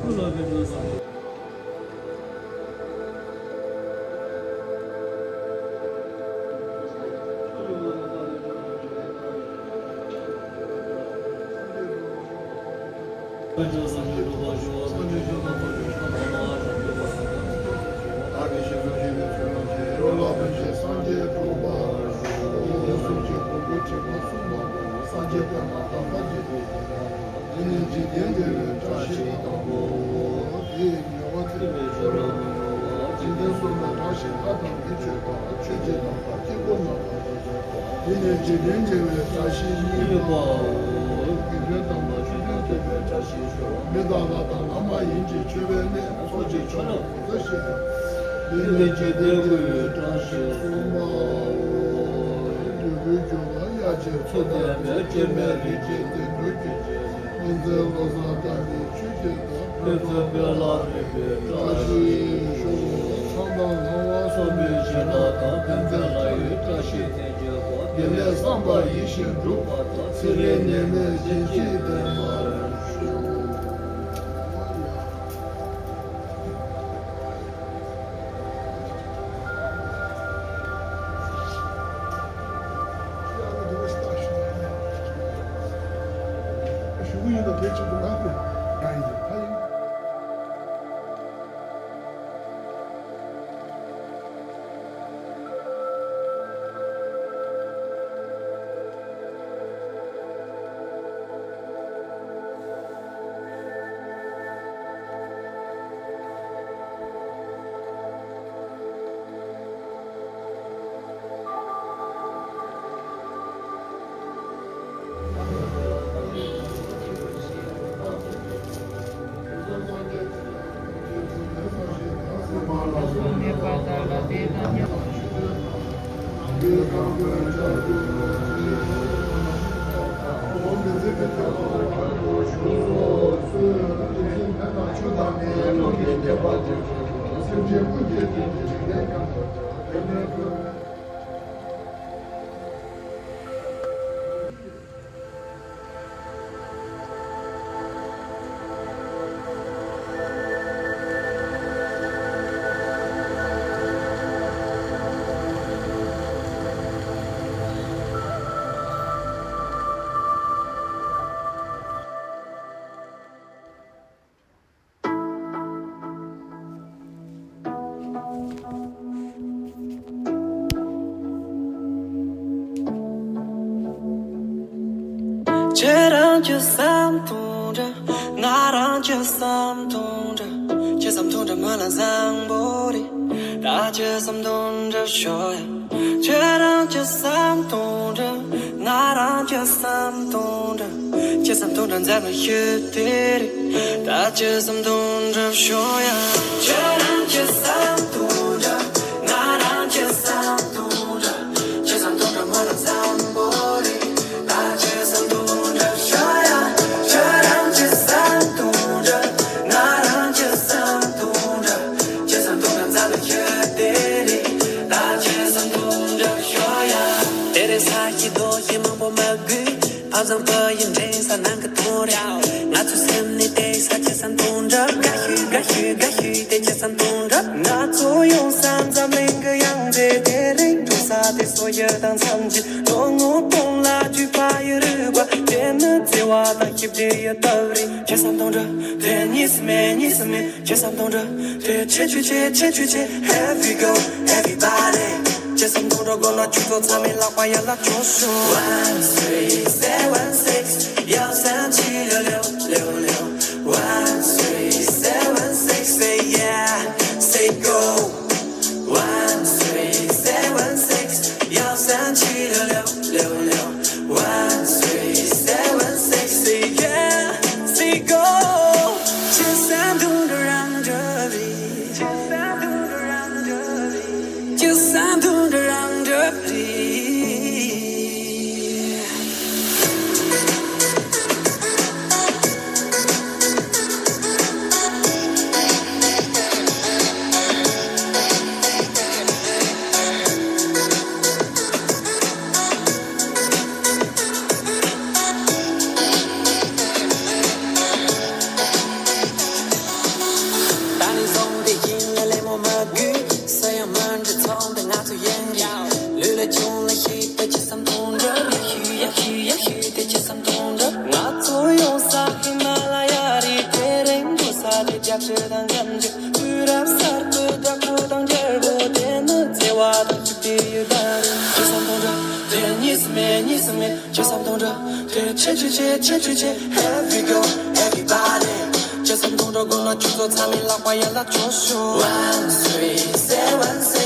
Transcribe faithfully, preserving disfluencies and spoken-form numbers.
སངས་རྒྱས་པདྨ་དམ་པ་རྗེས་དེ་ནས་འཇིག་རྟེན་བདེ་བའི་བཀྲ་ཤིས་དང་པོ། དེ་ཡི་ཉེ་བར་ཐིམ་པས་ཆོས་རབ་ཏུ་གྲོལ་བ། འཇིག་རྟེན་གསུམ་ན་གྲགས་ཤིང་ལྷ་དང་མིའི་མཆོད་པ། ཆོས་ཀྱི་དམ་པ་དཀྱིལ་འཁོར་རྣམ་པར་བརྗོད་པ། དེ་ནས་འཇིག་རྟེན་བདེ་བའི་བཀྲ་ཤིས་གཉིས་པའོ། དགེ་འདུན་དམ་པ་ཆོས་དོན་སྟོན་པའི་བཀྲ་ཤིས་ཤོག་མི་དང་ལྷ་དང་ལྷ་མ་ཡིན་གྱི་མཆོད་པའི་གནས། ཚོགས་ཀྱི་མཆོག་ལ་གོང་ས་ཞེས་བྱ། དེ་ནས་འཇིག་རྟེན་དངོས་ཡོད་བཀྲ་ཤིས་གསུམ་པའོ། འདོད་དགུའི་རྒྱུ་ལ་དབྱར་གྱི་ཚལ་དང་། སྐྱེད་མོས་རིགས་ཀྱི་རྟེན་འབྲེལ་གྱི། ཉི་འཛིན་བློ་བཟང་དམ་པའི་ཆོས་ཀྱི་བདག་ཕན་ཚུན་སྤེལ་ལ་རེག་པའི་བཀྲ་ཤིས་ཤོག་མཚམས་དང་ལྷ་བ་སོགས་པའི་བྱིན་རླབས་དང་། ཕན་ཚུན་ལྷ་ཡི་བཀྲ་ཤིས་བརྟན་གྱུར་པ། དགེ་ལེགས་བསམ་པ་ཡིད་བཞིན་འགྲུབ་པ་དང་། ཚེ་རིང་ནད་མེད་བདེ་སྐྱིད་ལྡན་པར་ཤོག་ཁྱེད་རང་གི་བསམ་དོན་འདྲ། ང་རང་གི་བསམ་དོན་འདྲ། ཁྱེད་བསམ་དོན་འདྲ་མི་ལ་བཟང་པོ་རེད། ད་ཁྱེད་བསམ་དོན་འདྲ་ཤོད་ཡ། ཁྱེད་རང་གི་བསམ་དོན་འདྲ། ང་རང་གི་བསམ་དོན་འདྲ། ཁྱེད་བསམ་དོན་འདྲ་འཛད་མི་ཤེས་དེ་རེད། ད་ཁྱེད་བསམ་དོན་འདྲ་ཤོད་ཡ། ཁྱེད་རང་གི་བསམ་དོན་འདྲ། ང་རང་གི་བསམ་དོན་འདྲ། ཁྱེད་བསམ་དོན་འདྲ་མི་ལ་བཟང་པོ་རེད། ད་ཁྱེད་བསམ་དོན་འདྲ་ཤོད་ཡ། ཁྱེད་རང་གི་བསམ་དོན་འདྲ། ང་རང་གི་བསམ་དོན་འདྲ། ཁྱེད་བསམ་དོན་འདྲ་འཛད་མི་ཤེས་དེ་རེད། ད་ཁྱེད་བསམ་དོན་འདྲ་ཤོད་ཡ། དེ་རིང་ས་ཞིག་རྡོ་ཞིག་མང་པོ་མ་དགོས། ཕ་བཟང་ཕ་ཡུལ་འདྲེས་ས་ནང་གི་དོན་རེད། ང་ཚོའི་སེམས་ནས་བལྟས་ས་ཁྱེད་བསམ་དོན་འདྲ། དགའ་ཤོས་དགའ་ཤོས་དགའ་ཤོས་དེ་ཁྱེད་བསམ་དོན་འདྲ། ང་ཚོ་ཡོང་ས་འཛམ་གླིང་གི་ཡང་རྩེ་དེ་རིང་འགྲོ་ས་དེ་སོ་ཡི་དང་མཚམས་ཀྱི་ལོ་ངོ་སྟོང་ལ་བརྒྱུད་པ་ཡི་རིག་པ་དེ་ནི་བརྩེ་བ་དང་ཞི་བདེ་ཡི་སྟབས་རེད། ཁྱེད་བསམ་དོན་འདྲ། དེ་གཉིས་སུ་མེད་གཉིས་སུ་མེད། ཁྱེད་བསམ་དོན་འདྲ། དེ་ཁྱེད་ཆོས་ཆེ་ཁྱེད་ཆོས་ཆེ། Here we go everybody། ཁྱེད་བསམ་དོན་འདྲ་དགོས་ན་ཁྱོད་ཚོ་ཚང་མས་ལག་པ་ཡར་ལ་ཁྱོད་ཤོག One three seven six ཡ་སན་ཆི་ལེ་ལེ་ལེ་ལེ། One three seven six say yeah say go One three seven six ཡ་སན་ཆི་ལེ་ལེ་ལེ་ལེ། One three seven six say yeah say go ཁྱེད་བསམ་དོན་འདྲ་རང་འདྲ་རེད། ཁྱེད་བསམ་དོན་འདྲ་རང་འདྲ་རེད། རྒྱབ་ཆེ་དང་འགྲམ་ཆེ་དུས་རབས་གསར་པའི་བདག་པོ་དང་འབྲེལ་བོ་དེ་ནི་བརྩེ་བ་དང་གཅིག་པའི་ཡུལ་ལ་རེད། ཅི་བསམ་གཏོང་འདྲ་དེ་གཉིས་སུ་མེད་གཉིས་སུ་མེད། ཅི་བསམ་གཏོང་འདྲ་དེ་ཆེ་ཆེ་ཆེ་ཆེ་ཆེ་ཆེ། Here we go everybody. ཅི་བསམ་གཏོང་འདྲ་དགོས་ན་ཁྱོད་ཚོ་ཚང་མའི་ལག་པ་ཡར་ལ་འཕྱོག་ཤོག One three seven seven.